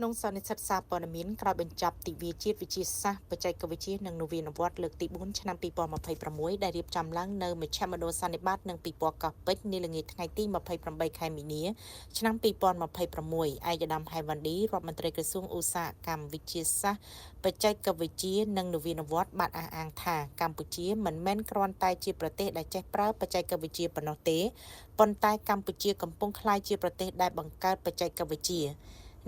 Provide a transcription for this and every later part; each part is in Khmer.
ក្នុងសន្និសីទសារព័ត៌មានក្រោយបញ្ចប់ទិវាជាតិវិទ្យាសាស្ត្របច្ចេកវិទ្យានិងនវានុវត្តន៍លើកទី4ឆ្នាំ2026ដែលរៀបចំឡើងនៅមជ្ឈមណ្ឌលសន្និបាតនិងពិព័រណ៍កោះពេជ្រនាល្ងាចថ្ងៃទី28ខែមីនាឆ្នាំ2026ឯកឧត្តមហែមវ៉ាន់ឌីរដ្ឋមន្ត្រីក្រសួងឧស្សាហកម្មវិទ្យាសាស្ត្របច្ចេកវិទ្យានិងនវានុវត្តន៍បានអះអាងថាកម្ពុជាមិនមែនគ្រាន់តែជាប្រទេសដែលចេះប្រើបច្ចេកវិទ្យាប៉ុណ្ណោះទេប៉ុន្តែកម្ពុជាកំពុងក្លាយជាប្រទេសដែលបង្កើតបច្ចេកវិទ្យា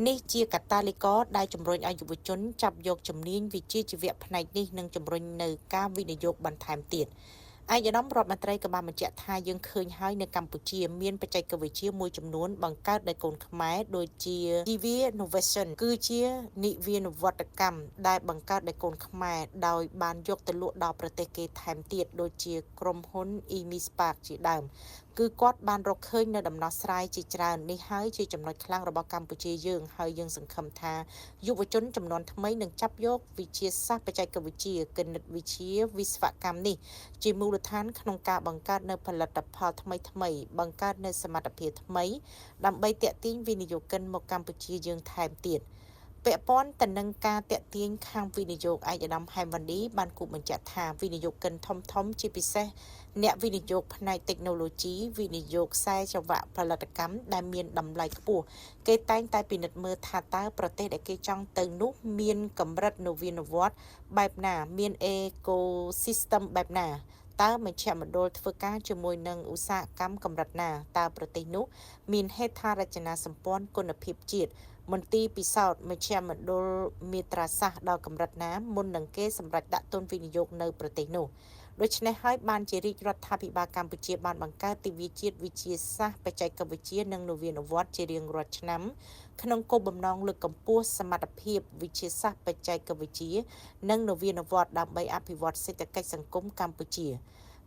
នេះជាកាតាលីករដែលជំរុញឲ្យយុវជនចាប់យកជំនាញវិជ្ជាជីវៈផ្នែកនេះនិងជំរុញនៅការវិនិយោគបន្ថែមទៀតឯកឧត្តមរដ្ឋមន្ត្រីក៏បានបញ្ជាក់ថាយើងឃើញហើយនៅកម្ពុជាមានបច្ចេកវិទ្យាមួយចំនួនបង្កើតដោយកូនខ្មែរដូចជា ជីវ Innovation គឺជានិវានុវត្តកម្មដែលបង្កើតដោយកូនខ្មែរដោយបានយកទៅលក់ដល់ប្រទេសគេថែមទៀតដូចជាក្រុមហ៊ុន Emi Spark ជាដើមគឺគាត់បានរកឃើញនៅដំណោះស្រាយជាច្រើននេះហើយជាចំណុចខ្លាំងរបស់កម្ពុជាយើងហើយយើងសង្ឃឹមថាយុវជនចំនួនថ្មីនឹងចាប់យកវិទ្យាសាស្ត្របច្ចេកវិទ្យាគណិតវិទ្យាវិស្វកម្មនេះជាមូលដ្ឋានក្នុងការបង្កើតនូវផលិតផលថ្មីៗបង្កើតនូវសមត្ថភាពថ្មីដើម្បីទាក់ទាញវិនិយោគិនមកកម្ពុជាយើងថែមទៀតពាក់ព័ន្ធទៅនឹងការតាក់ទាញខាងវិនិយោគឯកឧត្តមហែមវ៉ាន់ឌីបានគូបញ្ជាក់ថាវិនិយោគិនធំៗជាពិសេសអ្នកវិនិយោគផ្នែកតិចណូឡូជីវិនិយោគខ្សែច្រវាក់ផលិតកម្មដែលមានតម្លៃខ្ពស់គេតែងតែពិនិត្យមើលថាតើប្រទេសដែលគេចង់ទៅនោះមានកម្រិតនវានុវត្តន៍បែបណាមានអេកូស៊ីស្ទឹមបែបណាតើមជ្ឈមណ្ឌលធ្វើការជាមួយនឹងឧស្សាហកម្មកម្រិតណាតើប្រទេសនោះមានហេដ្ឋារចនាសម្ព័ន្ធគុណភាពជាតិមន្ទីរពិសោធន៍មជ្ឈមណ្ឌលមាត្រាសាស្ត្រដល់កម្រិតណាមុននឹងគេសម្រេចដាក់ទុនវិនិយោគនៅប្រទេសនោះដូច្នេះហើយបានជារាជរដ្ឋាភិបាលកម្ពុជាបានបង្កើតទិវាជាតិវិទ្យាសាស្ត្របច្ចេកវិទ្យានិងនវានុវត្តន៍ជារៀងរាល់ឆ្នាំក្នុងគោលបំណងលើកកម្ពស់សមត្ថភាពវិទ្យាសាស្ត្របច្ចេកវិទ្យានិងនវានុវត្តន៍ដើម្បីអភិវឌ្ឍសេដ្ឋកិច្ចសង្គមកម្ពុជា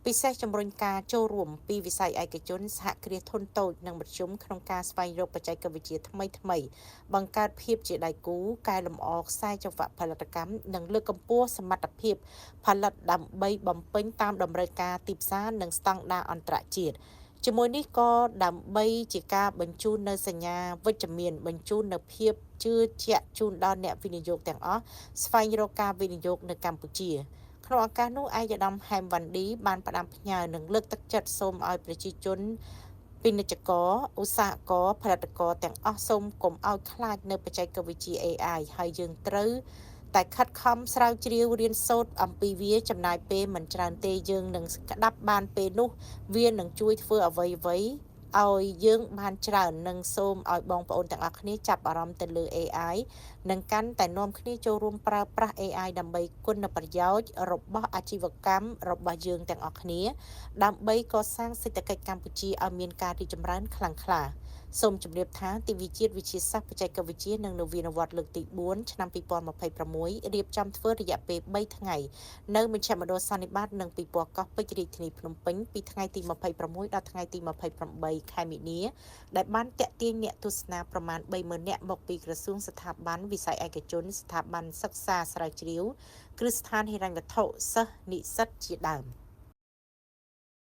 ពិសេសជំរុញការចូលរួមពីវិស័យឯកជនសហគ្រាសធុនតូចនិងមធ្យមក្នុងការស្វែងរកបច្ចេកវិទ្យាថ្មីៗបង្កើតភាពជាដៃគូកែលម្អខ្សែច្រវាក់ផលិតកម្មនិងលើកកម្ពស់សមត្ថភាពផលិតដើម្បីបំពេញតាមតម្រូវការទីផ្សារនិងស្តង់ដារអន្តរជាតិជាមួយនេះក៏ដើម្បីជាការបញ្ជូននៅសញ្ញាវិជ្ជមានបញ្ជូននៅភាពជឿជាក់ជូនដល់អ្នកវិនិយោគទាំងអស់ស្វែងរកការវិនិយោគនៅកម្ពុជាក្នុងឱកាសនោះឯកឧត្តមហែមវ៉ាន់ឌីបានផ្ដាំផ្ញើនិងលើកទឹកចិត្តសូមឲ្យប្រជាជនពាណិជ្ជករឧស្សាហករផលិតករទាំងអស់សូមកុំឲ្យខ្លាចនៅបច្ចេកវិទ្យា AI ហើយយើងត្រូវតែខិតខំស្រាវជ្រាវរៀនសូត្រអំពីវាចំណាយពេលមិនច្រើនទេយើងនឹងក្តាប់បានពេលនោះវានឹងជួយធ្វើអ្វីៗឲ្យយើងបានច្រើននិងសូមឲ្យបងប្អូនទាំងអស់គ្នាចាប់អារម្មណ៍ទៅលើ AI និងកាន់តែនាំគ្នាចូលរួមប្រើប្រាស់ AI ដើម្បីគុណប្រយោជន៍របស់អាជីវកម្មរបស់យើងទាំងអស់គ្នាដើម្បីកសាងសេដ្ឋកិច្ចកម្ពុជាឲ្យមានការរីកចម្រើនខ្លាំងក្លាសូមជម្រាបថាទិវាជាតិវិទ្យាសាស្ត្របច្ចេកវិទ្យានិងនវានុវត្តន៍លើកទី4ឆ្នាំ2026រៀបចំធ្វើរយៈពេល3ថ្ងៃនៅមជ្ឈមណ្ឌលសន្និបាតនិងពិព័រណ៍កោះពេជ្ររាជធានីភ្នំពេញពីថ្ងៃទី26ដល់ថ្ងៃទី28ខែមីនាដែលបានទាក់ទាញអ្នកទស្សនាប្រមាណ30,000នាក់មកពីក្រសួងស្ថាប័នវិស័យឯកជនស្ថាប័នសិក្សាស្រាវជ្រាវគ្រឹះស្ថានហិរញ្ញវត្ថុសិស្សនិស្សិតជាដើម។